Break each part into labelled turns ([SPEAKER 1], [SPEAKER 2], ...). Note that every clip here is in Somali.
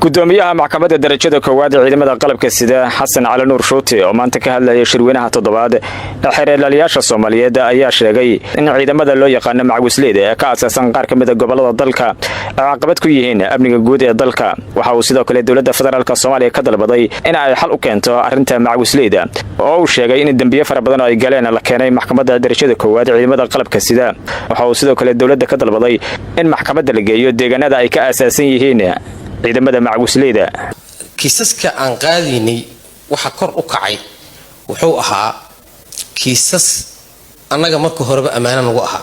[SPEAKER 1] Gudoomiyaha Maxkamadda Darajada Koowaad ee Ciidamada Qalabka Sida, Xasan Cali Nuur Shuuti, oo maanta ka hadlayay shirweynaha toddobaad ee xeer ilaaliyaasha Soomaaliyeed, ayaa sheegay in ciidamada loo yaqaano macawisleyda ee ka asaasan qaar ka mid a gobolada dalka ay caqabad ku yihiin amniga guud ee dalka. Waxa uu sidoo kale Dowladda Federaalka Soomaaliya ka dalbaday in ay xal u keento arrinta macawisleyda, oo uu sheegay in dembiyo fara badan oo ay galeen la keenay Maxkamadda Darajada Koowaad ee Ciidamada Qalabka Sida. Waxa uu sidoo kale dowladda ka dalbaday in maxkamadda la geeyo deegaanada ay ka aasaasan yihiin ciidamada macawisleyda.
[SPEAKER 2] Kiisaska aan qaadaynay waxa kor u kacay wuxuu ahaa kiisas annaga marka horeba ammaano nagu ahaa,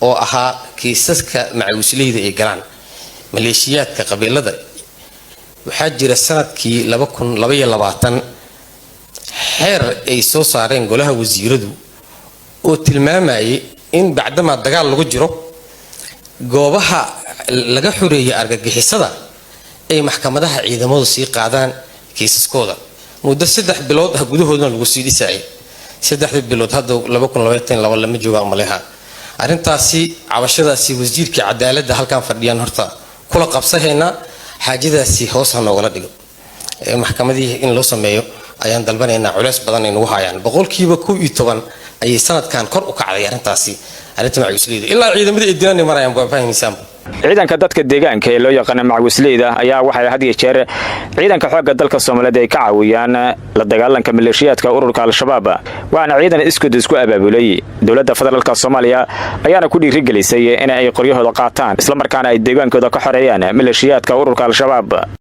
[SPEAKER 2] oo ahaa kiisaska macawisleyda ay galaan, maleeshiyaadka qabiilada. Waxaa jira sanadkii 2022 xeer ay soo saareen golaha wasiiradu oo tilmaamayay in bacdamaa dagaal lagu jiro, goobaha laga xoreeyay argagixisada ay maxkamadaha ciidamadu sii qaadaan kiisaskooda, muddo 3 bilood ah gudahoodna lagu sii dhisaayay. 3-da bilood hadda 2022 lama jooga maleha. Arrintaasi, cabashadaasi, wasiirka cadaaladda halkaan fadhiyaan horta kula qabsahaynaa. Xaajadaasi hoos ha noogala dhigo. Maxkamadihii in loo sameeyo ayaan dalbanaynaa. Culeys badan ay nagu hayaan. 11% ayay sanadkan kor u kacday arrintaasi, arrinta macawisleyda, ilaa ciidamadii ay dilaan marayaan, waa fahmaysaanba.
[SPEAKER 1] Ciidanka dadka deegaanka ee loo yaqaano macawisleyda ayaa waxay had iyo jeer ciidanka xoogga dalka Soomaaliyeed ay ka caawiyaan la dagaalanka maleeshiyaadka ururka Al-Shabaab, waana ciidan iskood isku abaabulay. Dowladda Federaalka Soomaaliya ayaana ku dhiirigelisay in ay qoryahooda qaataan, islamarkaana ay deegaankooda ka xoreeyaan maleeshiyaadka ururka Al-Shabaab.